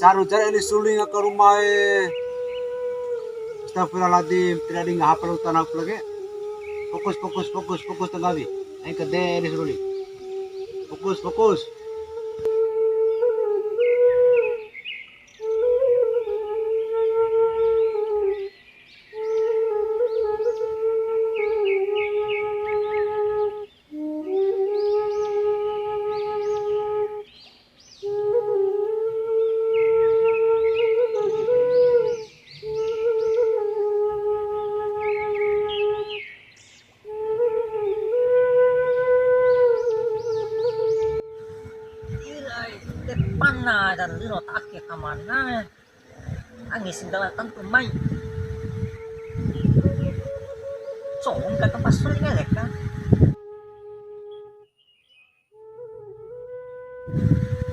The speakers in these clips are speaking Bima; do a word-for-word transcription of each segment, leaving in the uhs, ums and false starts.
Caru jara eli suling aka rumae. Astagfirullahaladzim, tidak di ngaha perlu tanah lagi. Fokus, fokus, fokus, fokus tenggawi. Aing kede eli suling. Fokus, fokus. Pana dan liro ta ake kamana. Angi sindala tantu mai. Cong ka tempat sulit ya kan.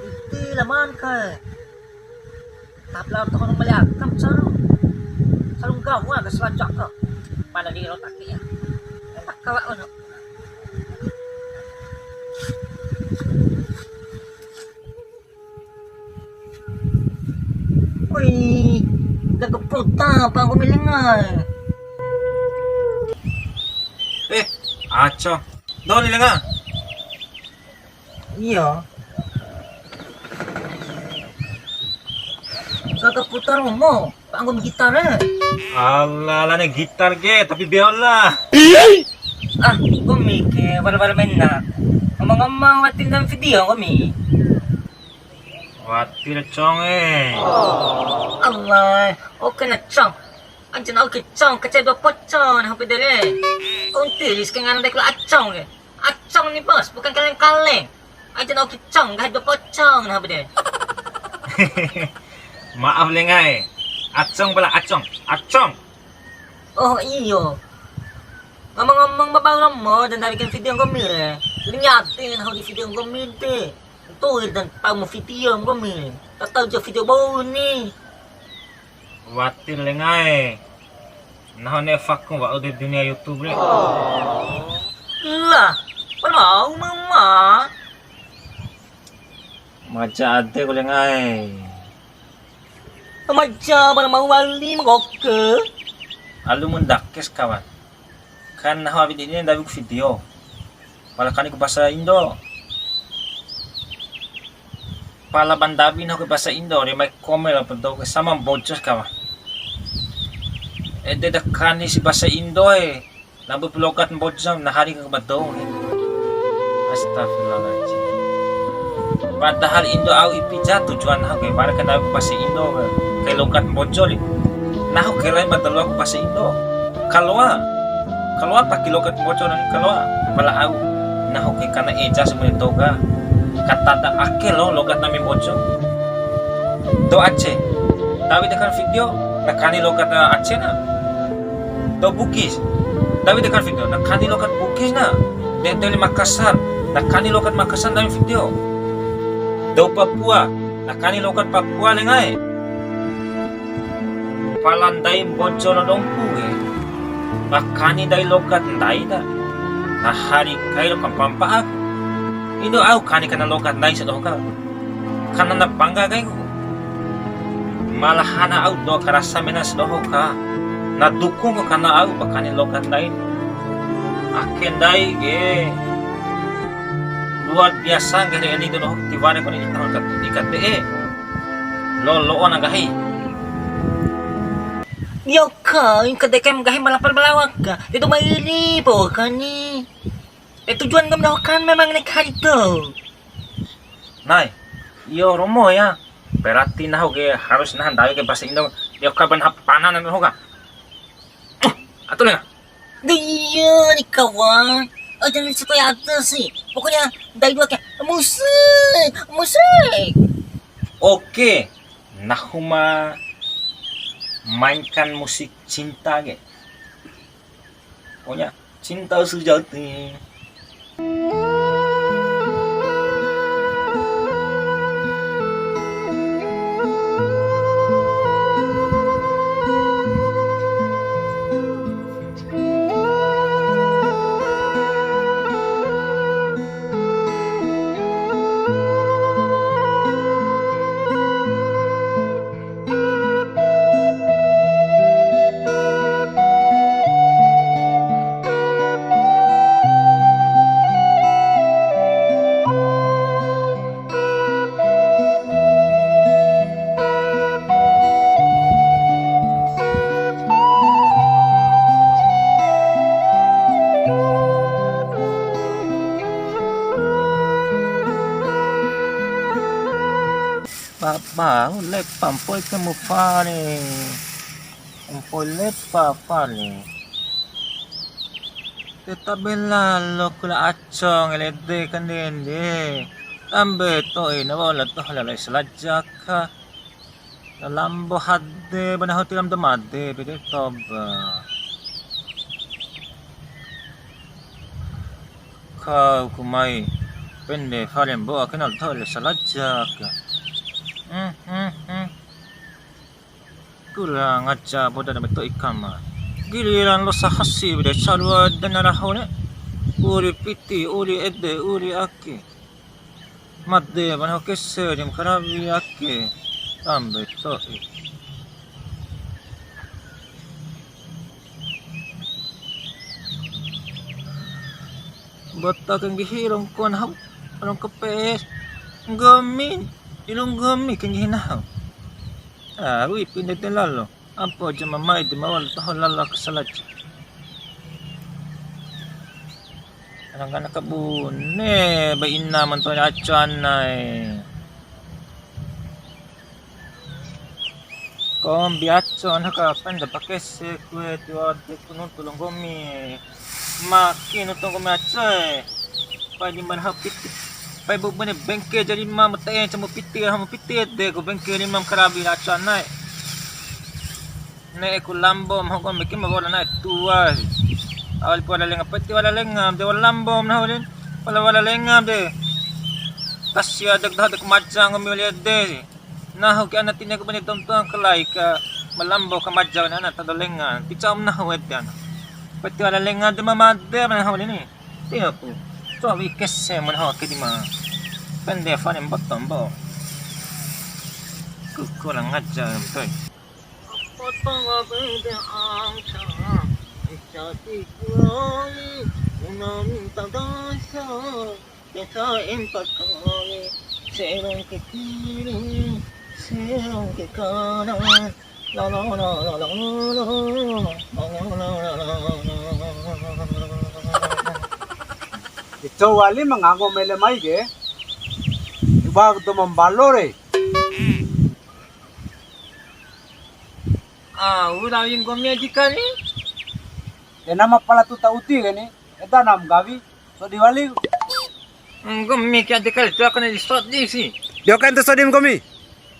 Iti laman kae. Tapi lawan tohon melihat kam saru. Saru gawa ke selajak ke. Pada di rotak ya. Rotak kawa ono. Wih, udah keputa apa aku milingan. Eh, aco. Doni lenga. Iya. Kaka putar romo, panggung gitar e. Alah, lane gitar ke, tapi biola. Ah, nggomi ke, wala-wala main na. Ngomong-ngomong, watin dalam video nggomi. Watir cong e. Allah, oke na cong. Anjir, oke cong, kecil dua pocong, hampir dele. Untilis ke ngana dek lo acong ke. Acong nih bos, bukan kaleng-kaleng. Aja nau kicong, gak ada pocong, nah bede. Maaf lengae. Acong pala acong. Acong. Oh iyo. Ngomong-ngomong babau romo dan dari bikin video nggomi re. Liatin hau di video nggomi de. Tuh dan tamu video nggomi. Tak tahu je video bau nih. Watir lengae. Nahu ne'e fakum wa'u di dunia YouTube re. Lah, pala au mama. Maja ade ku lengae. Maja pala mau wali menggoke. Alu mundakes kawan. Kan nahu awi deni ndawi ku video. Pala kani ku bahasa Indo. Pala ba ndawi nahu ke bahasa Indo re, mai komen labo dou ke sama Mbojo si kawan. Ede da kani si bahasa Indo e. Lambu pu logat Mbojo na hari ke ba dou e. Astagfirullahaladzim. Padahal Indo au ipi ja tujuan nahu ke, wara ke ndawi ku bahasa Indo ke, kai logat Mbojo li. Nahu ke lain ba da loa ku bahasa Indo. Kaloa. Kaloa paki logat Mbojo nani kaloa. Pala au. Nahu ke kana eja si mune dou ka. Katada ake lo logat nami Mbojo. Dou Aceh. Ndawi dekan video, na kani logat Aceh na. Dou Bugis. Ndawi dekan video, na kani logat Bugis na. Dede li Makassar, na kani logat Makassar ndawi video. Dou Papua, na kani logat Papua lengae. Pala ndai Mbojo labo Dompu ke. Ba kani ndai logat ndai ta. Na hari kai ro kampampa'a. Indo au kani kana logat ndai sia doho ka. Kana na bangga kai ku. Malahan au dou karasa mena sia doho ka. Na dukung ku kana au ba kani logat ndai. Ake ndai ke. Luar biasa nggahi eli doho tiwara kone ita ka ika te'e. Lo lo'o na nggahi. Yo ka, ing ka dekem nggahi malapar balawa ka. Itu mai ini po kani. Eh, tujuan nggomi doho kan memang ne'e kari to. Nai, iyo romo ya. Berarti nahu ke harus nahan ndawi ke bahasa Indo. Yo ka ban hapana na doho ka. Atu lenga. Iya nih kawan. Oh, jangan suka ya atas sih. Pokoknya dari dua kayak musik, musik. Oke, nahu ma mainkan musik cinta ke. Pokoknya cinta sejati. Baba, lepa mpoi ke mu fare. Mpoi lepa fare. Teta bela lo kula acong ele de kandende. Tambe to'i na wala toh lala selajaka. Lambo hade bana hoti lam de made pede toba. Kau ku mai pende fare mbo ake na tau le salajaka. Hmm, hmm, hmm. Kurang aja boda na beto ikama. Giliran lo sahasi bede sarua dana raho ne. Uri piti, uri ede, uri ake. Made manaho kese di ma karawi ake. Tambe to'i. Bota kanggihi rongko nahu, rongko P S. Nggomi, ilu nggomi kanggihi nahu. Ah, wi pinda te lalo. Ampo ja ma mai de ma wali taho lalo aka salaja. Ranggana kabune ba ina ma ntoi aco anae. Kombi aco ana ka penda pakese kue tiwa de ku nuntu lo nggomi. Maki nuntu nggomi aco e. Pai di mana piti. Pai bubune bengke jadi ma mate camu piti, hamu piti de ku bengke lima karabi aco anae. Ne'e ku lambo ma hoko meke ma wala na'e tua. Awali pu wala lenga peti wala lenga de wala lambo ma nahu den. Wala wala lenga de. Kasi adek dah adek maja nggomi wali ede. Nahu ke ana tine ku bani tom tom kalai ka ma lambo ka maja na ana tado lenga. Ti cam nahu ede ana. Peti wala lenga de ma made ma nahu ni. Tio pu. Cowi kese ma nahu ke di ma. Pende fane mboto mbo. Ku kurang ajar betul. Potong beda angka, jadi kuali, una minta dasa, desa empat kali, serong ke kiri, serong ke kanan, la la la la la la, la la la la la. Di cou wali ma ngango mele mai ke, coba tu mambalo re. Ah, ura winggo mia dikali. De nama pala tuta uti ke ni, eda nam gawi, sodi wali. Nggomi kia dikali, tu akan di sodi si. Dio kan tu sodi nggomi.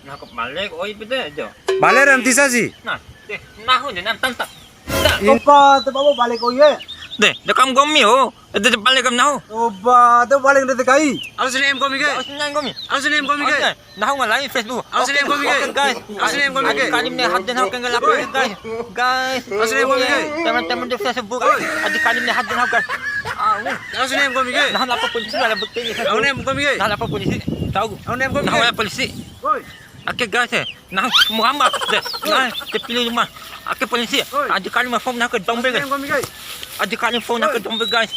Nah, kok balik, oi, beda aja. Balik dan tisa si. Nah, de, nahu de, nam tanta. Dah. Opa, te babo balik, oi, ye. De, de kam nggomi, oh. Ede de balik kam nahu. Oba, de balik de kai. Alu sini em komi ke? Alu sini em komi. Alu sini em komi ke? Oke. Nahu ngalai Facebook. Alu sini em komi ke? Oke, guys. Alu sini em komi ke? Adi Kalim ne haden hau kengal apa, guys? Guys. Alu sini em komi ke? Teman-teman di Facebook. Oi. Adi Kalim ne haden hau, guys. Au. Alu sini em komi ke? Nahu lapor polisi, ada bukti. Alu sini em komi ke? Nahu lapor polisi. Tahu? Alu sini em komi ke? Nahu lapor polisi. Oi. Ake guys, eh. Nahu Muhammad de. Nahu te pili rumah. Ake polisi. Oi. Adi Kalim phone nahu ke dombe, guys. Alu sini em komi ke? Adi Kalim phone nahu ke dombe, guys.